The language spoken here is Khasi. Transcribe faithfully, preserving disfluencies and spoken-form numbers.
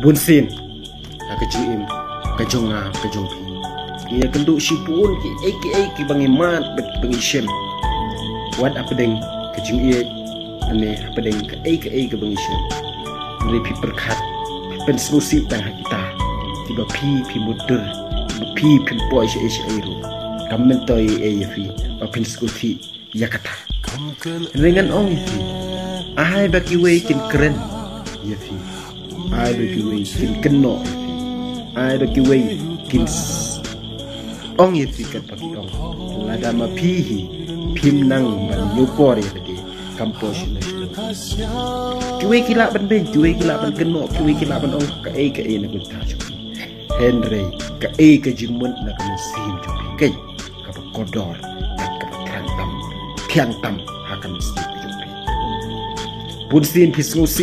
Bun sien ha ka jingim ka jong nga, ka jong phi, ngi ïa kynduh shibun ki ei ki ei ki ba ngi mad bad ba ngi shem. Wat hapdeng ka jingïeit ne hapdeng ka ei ka ei ka ba ngi shem, hynrei phi pyrkhat, phi pynsngewsih tang ha kita ki ba phi, phi mutdur, ki ba phi, phi poi sha ei sha ei ruh. Kam myntoi ei ïa phi ba phin sngewsih ïa kata. Hynrei ngan ong ïa phi, ai ba kiwei kin kren ïa phi, ai ba kiwei kin kynnoh ïa phi, ai ba kiwei kin s- ong ïa phi kat ba ki ong. Lada ma phi hi phim nang ban ñiewkor ïa lade, kam poi shuh na shuh. Kiwei ki lah ban beiñ, kiwei ki lah ban kynnoh, kiwei ki lah ban ong ka ei ka ei na ka bynta jong phi. Hynrei ka ei ka jingmut na ka mynsiem jong phi, ka ei ka ba kordor, ka ba thiang tam, thiang tam ha ka mynsiem jong phi. Bun sien phi sngewsih